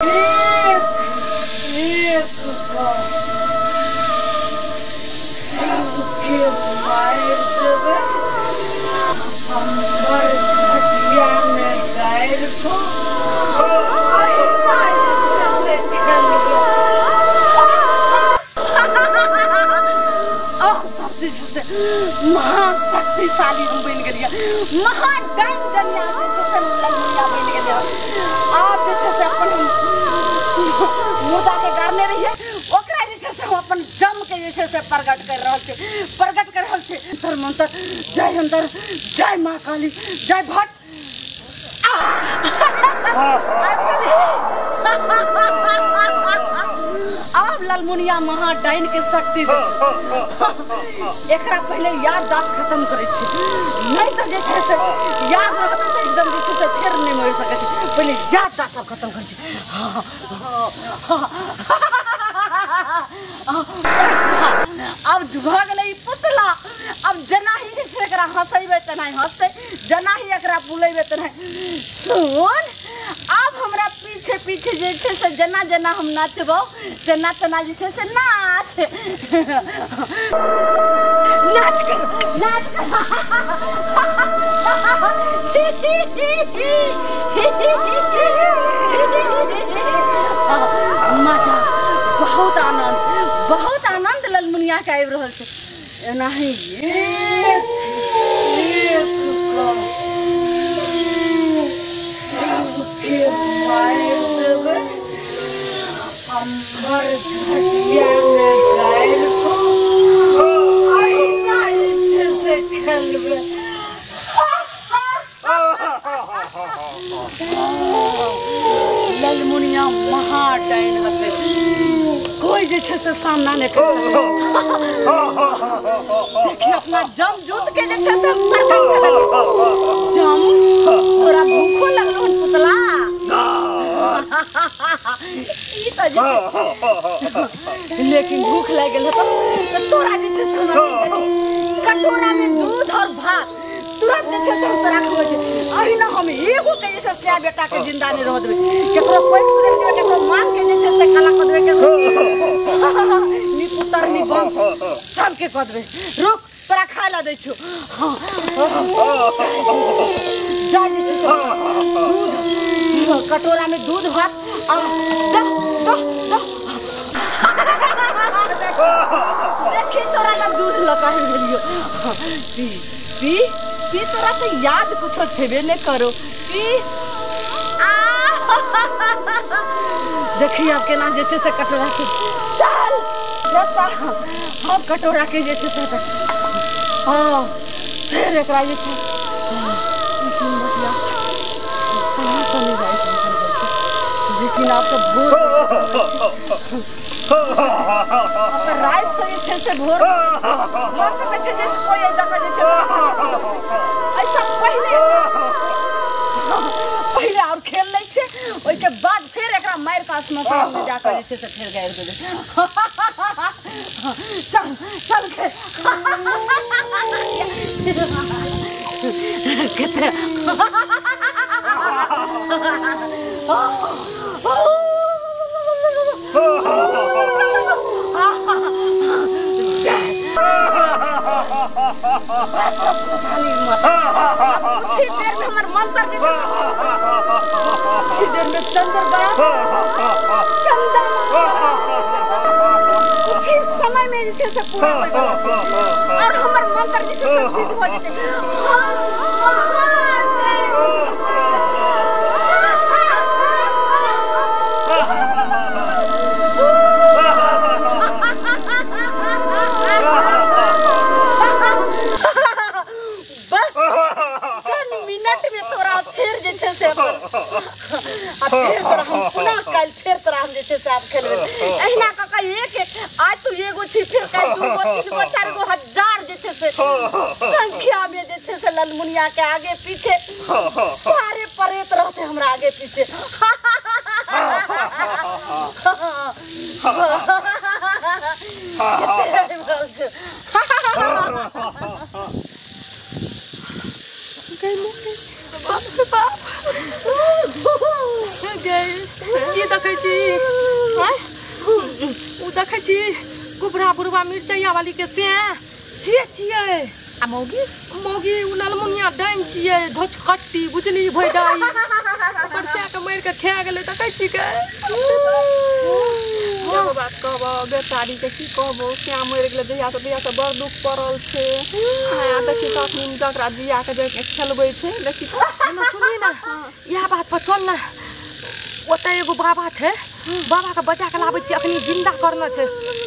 एक एक सबके मारि देबै, हमर घटिया मे गाड़ि कऽ से खेलबै। सब जे छै से महाशक्तिशाली हम बनि गेलियै, महाडन डनिया जे छै से ललमुनिया बनि गेलियै। आब जे छै से अपन हम मुर्दाके गाड़ने रहियै, ओकरा जे छै से हम अपन जमके जे छै से प्रकट करि रहल छी, प्रकट करि रहल छी। अंतर मंतर जय अंतर, जय माँ काली, जय भट्ट। आब ललमुनिया महाडाइन के शक्ति दे, एकरा पहिले याददाश्त खत्म करै छी, नहीं तऽ जे छै से याद रहतै तऽ एकदम जे छै से फेर नहि मरि सकै छै। पहिले याददाश्त सब खत्म करै छी। आब भऽ गेलै ई पुतला। आब जेनाही जे छै एकरा हँसेबै तेनाही हँसतै, जेनाही एकरा बुलेबै तेनाही। सुन, आब हमरा पीछे पीछे जे छै से जेना जेना हम नाचबौ तेना तेना जे छै से नाच नाच कर, नाच कर। मजा, बहुत आनंद, बहुत आनंद ललमुनिया के आबि रहल छै। एनाही एक एक सबके मारि देबै, हमर घटिया मे गाड़ि कऽ अहिना जे छै से खेलबै। ललमुनिया महाडाइन हतै, कोई जे छै से सामना नहि कर सकै। देखिए अपना जम जूत के जे छै से प्रकट केलक। जम, तोरा भूखो लगलो हन पुतला? ई तऽ जे लेकिन भूख लागि गेल हेतौ तऽ तोरा जे छै से हमरा कटोरा में दूध और भात तुरंत जे छै से हम तोरा खुआबै छी। अहिना हम एगो के जे छै से बेटा के जिंदा नहि रह देबै, केकरो पैघ सुधरि देबै, केकरो मांग के जे छै से काला कऽ देबै, केकरो नी पुतर नी वंश सबके कऽ देबै। रुक, तोरा खाय लए दै छियौ। जा जे छै से दूध कटोरा में दूध भात आ दह दह दह। देखी तोरा लग दूध लऽ कऽ आबि गेलियौ। पी पी पी, तोरा तऽ याद कुछो छेबे नहि करो। पी, देखी आब केना जे छै से कटोरा के चल लेता। हम कटोरा के जे छै से हाँ फेर एकरा जे छै लेकिन आब तऽ भोर राति से जे छै से भोर भऽ सकै छै जे कोइ एहि दऽ कऽ जे छै ऐसा पहिले पहिले और खेल लै छै, ओहिके बाद फेर एकरा मारि कऽ श्मशान मे जाकऽ जे छै से फेर गाड़ि देबै। चल चल खेल। कते कुछ ही देर में हमर मंत्र जे छै, कुछ ही देर में चंद्र चंदा कुछ ही समय में जे छै से पूरा होय वाला छै और हमर मंत्र जे छै से सिद्ध हो जेतै। हम महादेव। बस चंद मिनट में तोरा फिर जे छै से आ फेर तोरा हम पुनः काल्हि फेर तोरा हम जे छै से आब खेलबै। एहिना कऽ कऽ एक आइ तू एगो छी, फेर काल्हि 2 गो 3 गो 4 गो हजार जे छै से संख्या में जे छै से ललमुनिया के आगे पीछे सारे परेत रहते हमरा आगे पीछे। बाप रे बाप, गे की देखै छी हैं उ देखै छी कुबरा बुढ़वा मिरचैया वाली के से से छियै आ मौगी मौगी उ ललमुनिया डाइन छियै धोचकट्टी बुझली भैदाई ओकर से के मारि के खा गेलै देखै छी के एगो बात कहबो बेचारी के की कहबो श्याम मरि गेलै जहिया से तहिया से बड़ दुख पड़ल छै। हाँ देखी तऽ अखनी जकरा जिया के जे खेलबै छै देखी तऽ सुनही ना इएह बात पर चल ना ओतऽ एगो बाबा छै बाबा के बचा के लाबै छियै अखनी जिंदा करना छै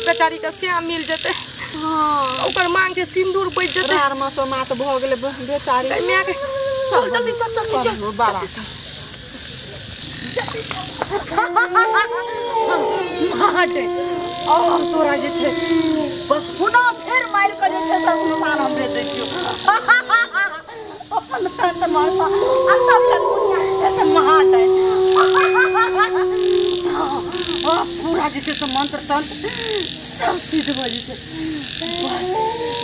बेचारी के श्याम मिल जेतै। हाँ ओकर मांग के सिंदूर बचि जेतै आर मासो मात भऽ गेलै बेचारी माय के चल जल्दी चल चल चल बाबा माटे अब तोरा जे छै बस पुनः फेर मारि कऽ जे छै से श्मशान हम भेज दै छियौ अपन तमाशा आ तब ललमुनिया जे छै से महाटे पूरा जे छै से मंत्र तंत्र सब सिद्ध भऽ जेतै बस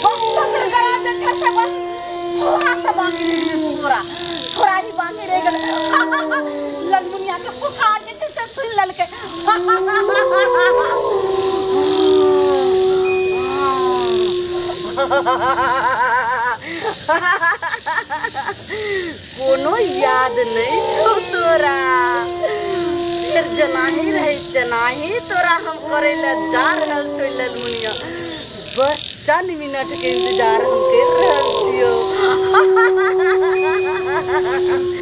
बस चंद्रग्रहण जे छै से बस थोड़ा सा बाकी रहि गेलै थोड़ा थोड़ा ही बाकी रहि गेलै ललमुनिया के पुकार जे छै से सुनि लेलकै। कोनो याद नहीं छौ तोरा फिर जेनाही रही तेनाही तोरा हम करे ले जा रहल छौ ललमुनिया बस चंद मिनट के इंतजार हम कर रहल छियौ।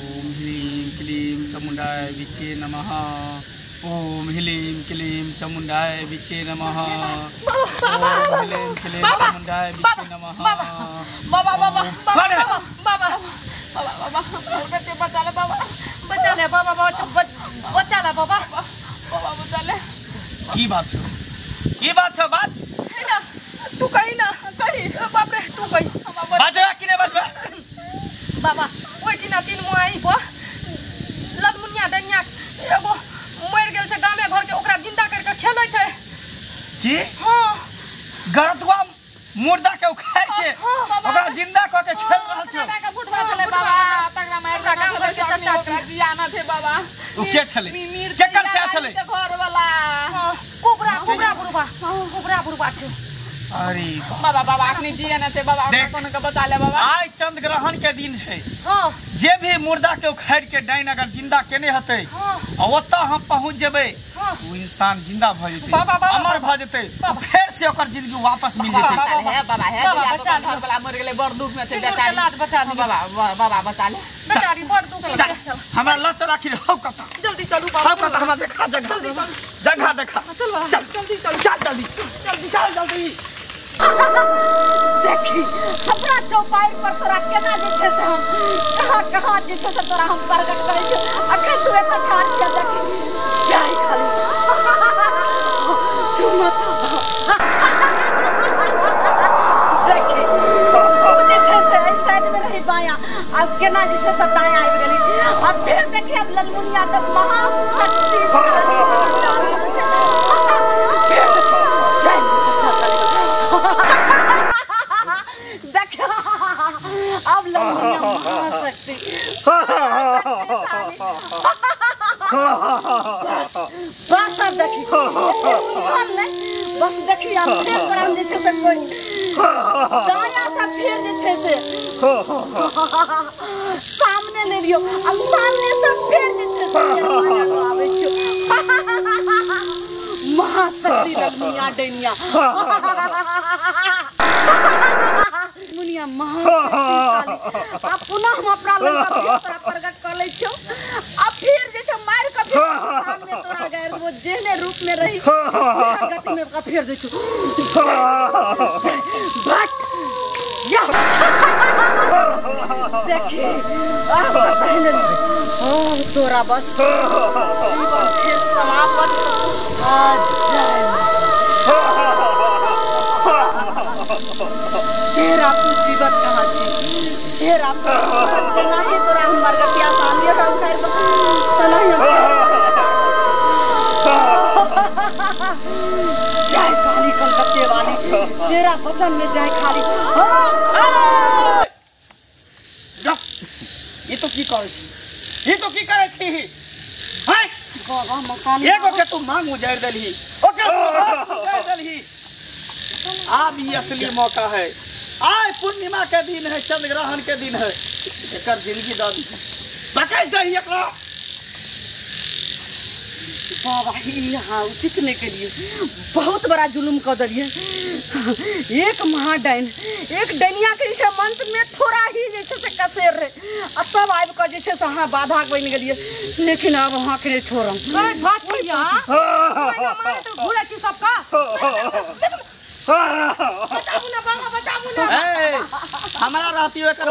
ओम ह्रीं क्लीं चामुण्डाय विच्चे नमः ओम ह्रीं क्लीं चामुण्डाय विच्चे नमः ओम ह्रीं क्लीं चामुण्डाय विच्चे नमः। बाबा बाबा बाबा बाबा बाबा बाबा बच्चे बचा ले बाबा बचा ले बाबा बचा ले बाबा बाबा बचा ले। की बात छौ की बात छौ बाज ना तू कही ना कही बाप रे तू कही बाजबा कि नै बाजबा बाबा ओइठिना तीन मुआई पर ललमुनिया डनिया एगो मरि गेल छै गामे घर के ओकरा जिंदा करके खेलै छै की हां गरतुआ मुर्दा के उखाड़ के ओकरा जिंदा क के खेल रहल छै बुढ़वा छलै बाबा तकरा मारि के गाम घर के चचा जियाना छै बाबा उ के छलै केकर से छलै घर वाला कोबरा कोबरा बुढ़वा कोबरा बुढ़वा छै। अरे बाबा बाबा अखनी जियाना छै बाबा ओकरा कोनो के बचा ले बाबा। आइ चंद्र ग्रहण के दिन छै हां जे भी मुर्दा के उखाड़ के डाइन अगर जिंदा केने हतै आ ओतऽ हम पहुंच जेबै उ इंसान जिंदा भ जेतै अमर भ जेतै फेर से ओकर जिंदगी वापस मिल जेतै। बाबा हे बाबा हे बचा घर वाला मर गेलै बड़ दुख में छै बेचारी बचा ले बाबा बाबा बचा ले बेचारी बड़ दुख में छै हमरा ल चल आखिर हौ कता जल्दी चलू बाबा हौ कता हमरा देखा जगह जगह देखा चल बाबा जल्दी चल चल जल्दी जल्दी चल जल्दी। देखी हमरा चौपाई पर तोरा केना जे छै से हम कहाँ कहाँ जे छै से तोरा हम प्रकट करै छियौ अखन तू एतऽ ठाढ़ छियै देखी जाय खाली चुमत देखी तू जे छै से एहि साइड में रही बायां आब केना जे छै से दायां आबि गेली आ फेर देखी अब ललमुनिया तऽ महाशक्तिशाली फेर देखी जाय देख अब ललमुनिया महाशक्ति बस अब देखी चल नहीं बस देखी अब फिर तोरा हम जे छै से कोई दाया से फिर जे छै से सामने ले लियो अब सामने से फिर जे छै से आबै छियौ महाशक्ति ललमुनिया डैनिया मुनिया महाशक्तिशाली आ पुनः हम अपना लड़का फिर तोरा प्रकट कर लै छियौ आ फिर जे छै मारि कऽ फिर सामने तोरा गारि देबो जेहने रूप में रही गति में ओकरा फेर दै छियौ भट या देखी आब पहिले ओ तोरा बस जीवन फेर समाप्त आ जाय फेर आप तू जीवन कहाँ छी फेर आप जेनाही तोरा हम मरगटिया सामने रह उखाड़ि कऽ तेनाही हम जय काली कलकत्ते वाली तेरा वचन में जय खाली। ई तो की करै छी ई तो की करै छी हैं बाबा मसानी एगो के तू मांग उजाड़ देलही, ओकर उजाड़ देलही। आब ई असली मौका है, आय पूर्णिमा के दिन है, चंद्र ग्रहण के दिन है, एकर जिंदगी द दी, बकैस दही एकरा। बाबा यहाँ उचित नहीं के लिए बहुत बड़ा जुलुम कर दिए। एक महाडाइन एक डनिया के जैसे मंत्र में थोड़ा ही जैसे से कसेर रहे आ तब आबि कऽ जे छै से अहाँ बाधा बनि गेलियै, लेकिन आब अहाँके नहि छोड़ब। घुरै छी सबका, बचाबू ना बाबा, बचाबू ना। हमरा रहती एकर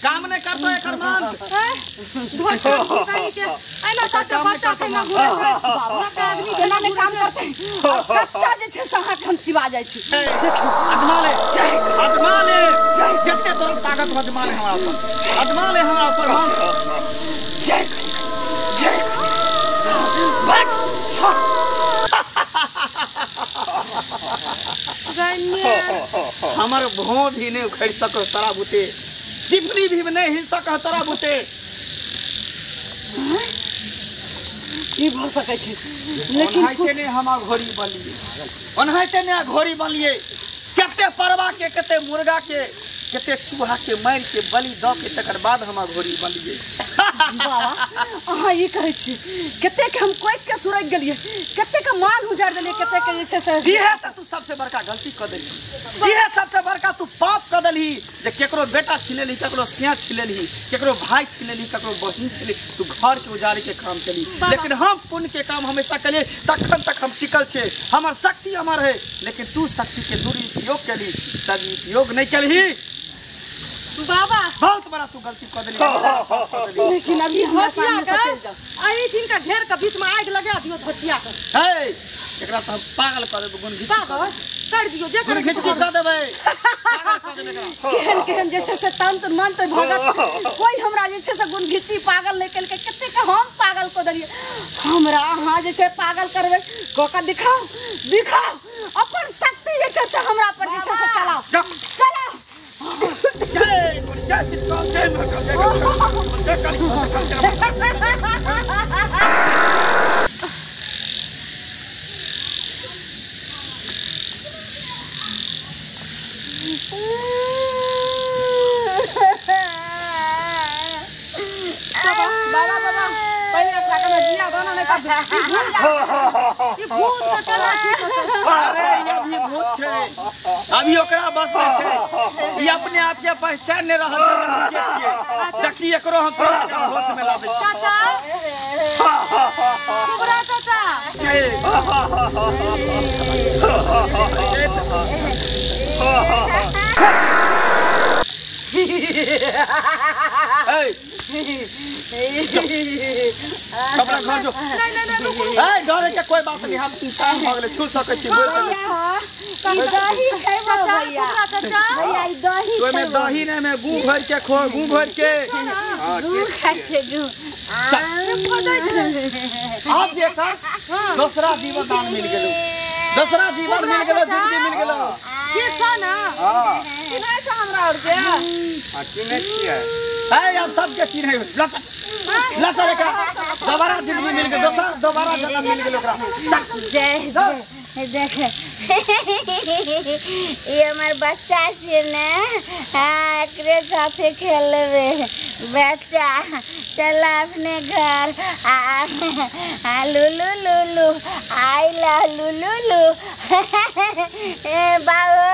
काम नहीं करतो एकर मंत्र। एना सबके बच्चा के ना घुरै छै, सबके आदमी केना नहि काम करतै। कच्चा जे छै से अहाँके हम चिबा जाइ छी। अजमा ले, अजमा ले, जते तोरा ताकत हो अजमा ले हमरा ऊपर, अजमा ले हमरा ऊपर। हम जय जय बट हमर भों भी नहीं उखड़ सक तोरा बुते, टिपनी भी नहीं हिल सक तोरा बुते। ई भ सकै छै, लेकिन ओनाहिते ने हम घोड़ी बनलिए, ओनाहिते ने घोड़ी बनलिए। कते परवा के, कते मुर्गा के, कते चूहा के मार के बलि द के तकर बाद हम घोड़ी बनलिए। बाबा अहाँ ई कहै छी कते के हम कोइक के सुरक गेलिए, कते के माल उजाड़ देलिए, कते के जे छै से। इहे त तू सबसे बड़का गलती क देलही, इहे सबसे बड़का तू पाप क देलही जे केकरो बेटा छिनेलही, केकरो सिया छिनेलही, केकरो भाई छिनेलही, केकरो बहिन छिनेलही, तू घर के उजाड़े के काम केली। लेकिन हम पुण्य के काम हमेशा केलिए, तखन तक हम टिकल छे, हमर शक्ति अमर है। लेकिन तू शक्ति के दुरुपयोग केली, सदुपयोग नहीं केलही। बाबा बहुत बड़ा तू गलती कर देली। लेकिन अभी हमरा सामने से चल जाओ। आई छिनका घेर के बीच में आग लगा दियो धोचिया के। हे एकरा त हम पागल कर देब, गुण घिच पागल कर दियो, जे गुण घिच कर देबै, पागल कर देबै एकरा। केहन केहन जे छै से तंत्र मंत्र भगत कोई हमरा जे छै से गुण घिची पागल नहि केलकै, कते के हम पागल कर देलियै। हमरा अहाँ जे छै पागल करबै क के दिखाओ, दिखाओ अपन शक्ति जे छै से हमरा पर जे छै से चलाओ, चलाओ। जय गुरु, जय त्रिकाल, जय महाकाल, जय काली, जय काली, जय काली। बाबा बाबा बाबा पहिले एकरा कने जिया दो ना, नहीं त ई भूत के केना की करतै। अरे ये अभी भूत छै, अभी ओकरा बस में छै, ई अपने आप के पहचान नहीं रहल छै हम के छियै। देखी एकरो हम तोरा होश में लाबै छी। चाचा कुबरा चाचा छै। ए अपना घर जो। नहीं नहीं नहीं रुको। ए डरे के कोई बात नहीं, हम इंसान भ गेलै, छू सकै छी, बोल सकै छी। ई दही खैबो भैया, भैया ई दही ओय में दही नै में गू भर के खो, गू भर के गू खाइ छै, गू आब जे एकर दोसरा जीवन दान मिल गेलो, दोसरा जीवन मिल गेलो, जिंदगी मिल गेलो। ठीक छ ना? हां चिन्है छ हमरा और के? हां चिन्है छियै। ए अब सबके चिन्है, लच लच एकरा दोबारा जिंदगी मिल गेल, दोसर दोबारा जन्म मिल गेल ओकरा। जय जय देख ये हमार बच्चा छे ने, हाँ एकरे साथे खेलबे। बच्चा चल अपने घर, आ लुलु लुलु आई ला लुलु लु। ए बाबू